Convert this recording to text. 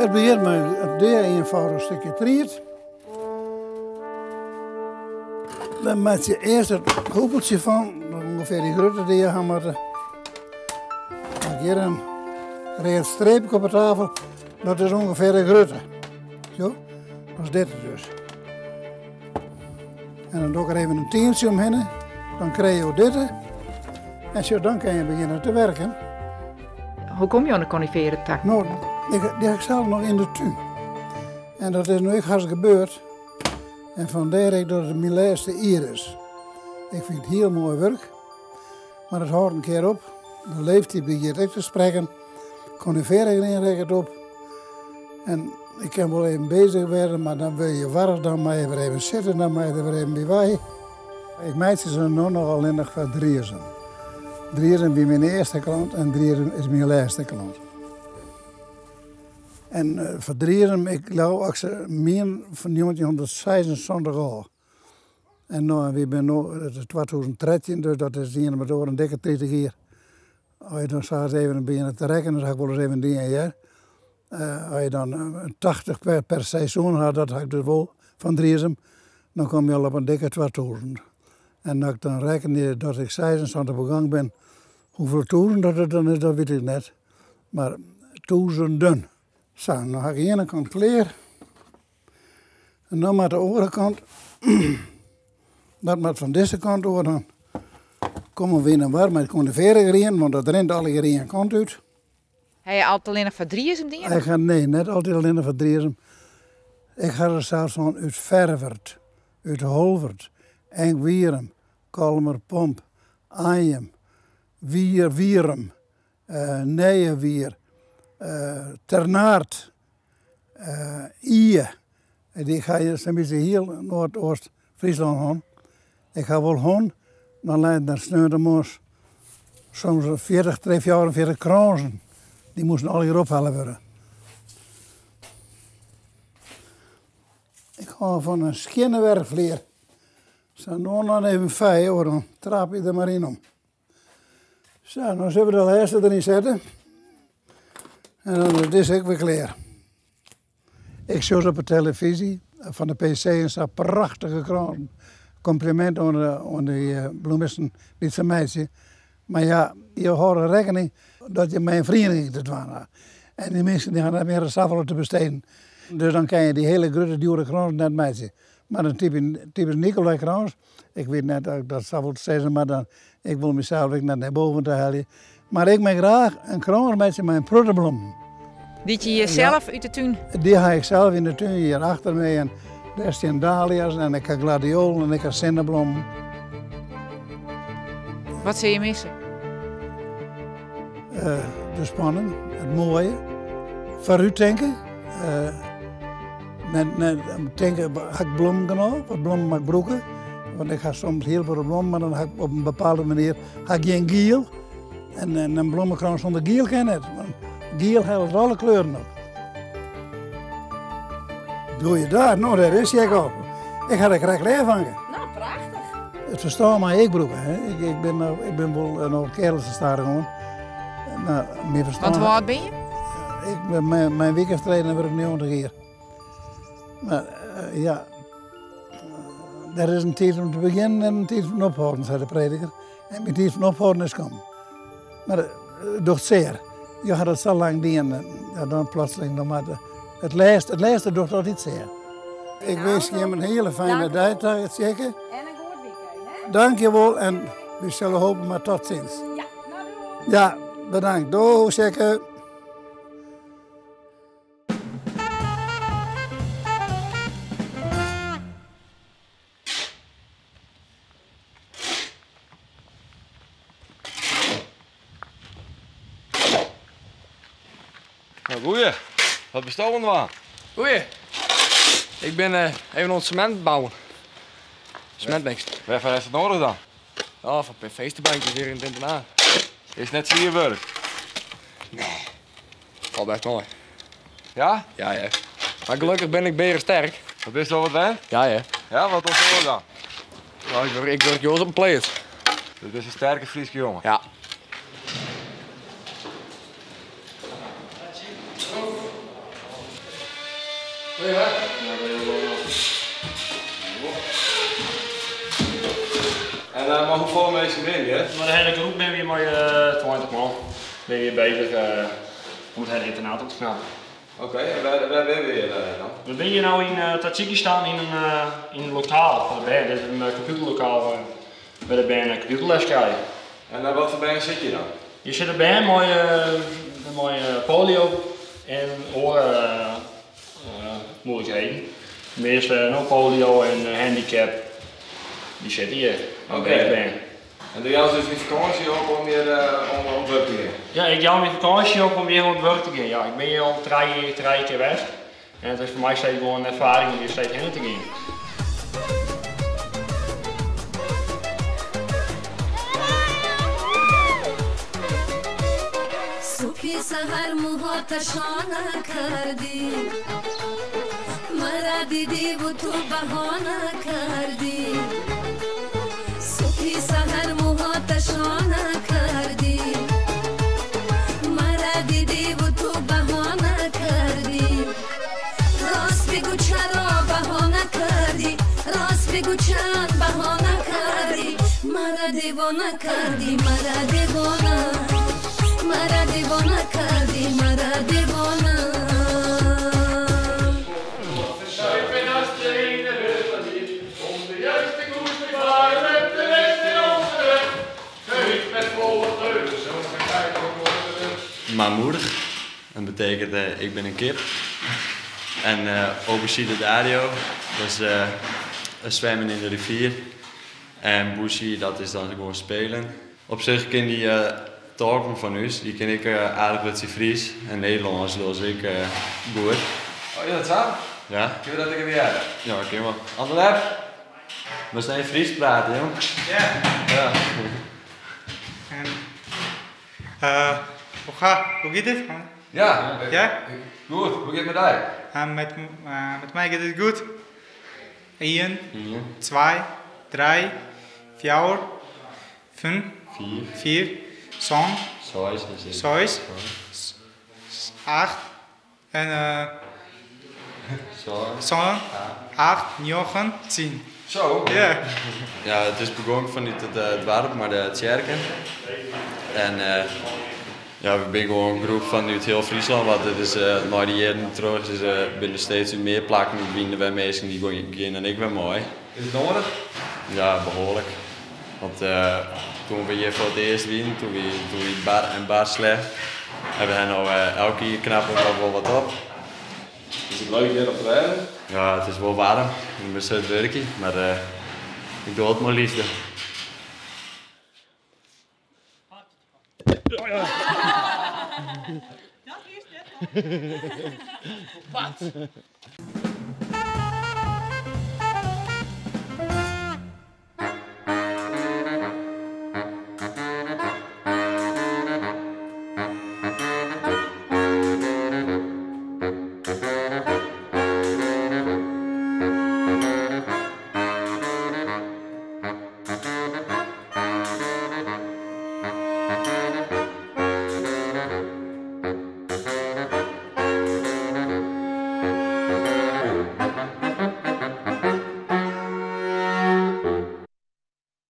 It begjint mei in dea ienfâldich stikje tried. Dan meitsje je earst it hoepeltsje fan, ûngefear dy grutte dy't je ha moatte. Dan hjir in read streepke op de tafel, dat is ûngefear de grutte. Zo, dat is dit dus. En dan doch ik der even in tientsje omhinne, dan krije jo dit. En sjoch, dan kinne je begjinne te werken. Hoe komme je oan de konifearetak? No, dy ha ik sels noch yn de tún. En dat is no ek hast gebeurd. En fandêr ek dat it myn lêste jier is. Ik fyn it hiel moai wurk, mar it hâldt in kear op. De leeftiid begjint ek te sprekken. Konifearegrien rekket op. En ik kin wol even bezich wêze, mar dan wurde je warch, dan moatte je wer even sitte, dan moatte je der wer even by wei. Ik meitsje se no noch allinnich foar Driezum. Driezum wie myn earste klant en Driezum is myn lêste klant. En foar Driezum, ik leau as ik se mien fan njoggentjinhûndertseisensantich ôf. En no, wy binne no, it is 2013, dus dat is ien om it oar in dikke 30 jier. As je dan sa ris even begjinne te rekkenjen, dat ha ik wolris even dien hear. As je dan 80 per seizoen ha, dat ha ik dus wol fan Driezum, dan komme je al op in dikke 2000. En as ik dan rekkenje dat ik 76 begûn bin, hoefolle tûzen dat it dan is, dat wit ik net. Mar tûzenden. Sa, no ha ik de iene kant klear. En dan moat de oare kant, dat moat fan dizze kant oer dan. Komme we yn 'e war mei it konifearegrien, want dat rint allegear ien kant út. Ha je altyd allinnich foar Driezum dien? Ik ha, nee, net altyd allinnich foar Driezum. Ik ha der sels fan út Ferwert, út Holwert, Engwierum, Kollumerpomp, Anjum, Wier, Wierum, Nijewier, Ternaard, Ie. Ik ha hjir sa'n bytsje hiel Noardeast-Fryslân hân. Ik ha wol hân, dan leinen der sneontemoarns soms 40, 44 krânsen. Dy moasten allegear ophelle wurde. Ik hâld fan in skjinne werkflier. Sa no en dan even feie, oar dan traapje je der mar yn om. Sa, dan sille we de lêste deryn sette. En dan is dizze ek wer klear. Ik sjoch op de telefyzje fan de PC en sa prachtige krânsen. Kompliment oan de, oan dy eh, bloemisten dy't se meitsje. Mar ja, je hâlde rekkening dat je mei in feriening te dwaan ha. En dy minsken dy ha net mear as safolle te besteden. Dus dan kinne je dy hiele grutte djoere krânsen net meitsje. Mar in type, type Nicolaikrâns, ik wit net of ik dat sa wol sizze moat, dan, ik wol mysels ek net nei boven te heljen. Mar ik mei graach in krâns meitsje mei in protte blommen. Dy't je hjir sels út de tún? Dy ha ik sels yn de tún hjir achter my. En dêr stean dahlia's en ik ha gladiolen en ik ha sinneblommen. Wat sil je misse? De spanning, it moaie, foarúttinke. Net, net tinke, ha ik blommen genôch? Wat blommen moat ik brûke? Want ik ha soms hiel folle blommen, mar dan ha ik op in bepaalde manier ha ik gjin giel. En, en in blommekrâns sûnder giel kin net. Want giel hellet alle kleuren op. Goeiedag, no dêr is hy ek al. Ik ha der krekt klear fan. No, prachtich. It ferstân mei ik brûke. Hè. Ik, ik, bin, ik bin wol noch kearel sa stadichoan. Mar myn ferstân... Want hoe âld bin je? Ik bin mei, mei in wike of trije, dan wurd ik 90 jier. Mar ja, der is in tiid om te begjinnen en in tiid fan ophâlden, sei de prediker. En myn tiid fan ophâlden is kommen. Mar it docht sear. Je ha dat sa lang dien en ja, dan plotseling dan moat it lêste, it lêste docht altyd sear. Ik winskje jim in hiele fijne dei ta, Tsjekke. En in goed weekend, hè? Dank je wol en we sille hopen mar tot ziens. Ja, nou doei. Ja, bedankt. Doei, Tsjekke. Nou, goeie. Wat bist oan it dwaan? Goeie. Ik bin eh, even oan it semint bouwen. Sementmix. Wêrfoar is dat nedich dan? Oh, foar feestbankjes hjir yn it ynternaat. Is it net swier wurk? Nee. Falt bêst mei. Ja? Ja, ja. Mar gelokkich bin ik bearesterk. Wat bist al wat wend? Ja, ja. Ja, wat dochst dan? Nou, ik wurk, ik wurk oars op in pleats. Dus bist in sterke Fryske jonge? Ja. mar hoefolle minsken binne hjir? Mei de hiele groep binne wy mei 20 man binne wy beuzich om it hiele ynternaat op te knappen. Oké, en wêr wêr binne we hjir dan? We binne hjir no yn Tadzjikistan yn in yn in lokaal foar de bern. Dit is in kompjûterlokaal wêr de bern kompjûterles krije. En wat foar bern sit hjir dan? Hjir sitte bern mei mei polio en oare moeilikheden. De measte no polio en handicap, dy sitte hjir. Oké. En do joust dus dyn fakânsje op om hjir oan it wurk te gean? Ja, ik jou myn fakânsje op om hjir oan it wurk te gean. Ja, ik bin hjir al trije kear west en it is foar my steeds gewoan in erfaring om hjir steeds hinne te gean. Mamurg, dat betekent ik ben een kip. En uh, Dario, dat is zwemmen in de rivier. En Boesie, dat is dan gewoon spelen. Op sich kin dy tolken fan ús, dy kin ek aardich wat Frysk en Nederlânsk dus ek goed. Oh, is dat sa? Ja. Kinne we dat ek even hearre? Ja, kin wol. Anderlep, moatst even Frysk prate, jong. Ja. Ja. En, hoe giet it? Ja. Ja? Goed, hoe giet it mei dy? Met my giet it goed. Ien, twa, trije, fjouwer, fiif, Fiif. Sân, Seis, seis, acht en sân, acht, njoggen, tsien. Zo. Ja. Ja, it is begûn fanút it doarp mei de tsjerke. En ja, we binne gewoan in groep fanút hiel Fryslân, want it is nei de jierren troch is, binne der steeds mear plakken wiene der wer minsken dy gean en ek wer mei. Is it nedich? Ja, behoarlik. Want doe't we hjir foar it earst wiene, doe wie it bar en bar slecht. En we ha no elk jier knappe we wol wat op. Is it leuk hjir om te wêzen? Ja, it is wol waarm. Ik moat hurd wurkje, mar ik doch it mei leafde. Dat is net. Wat?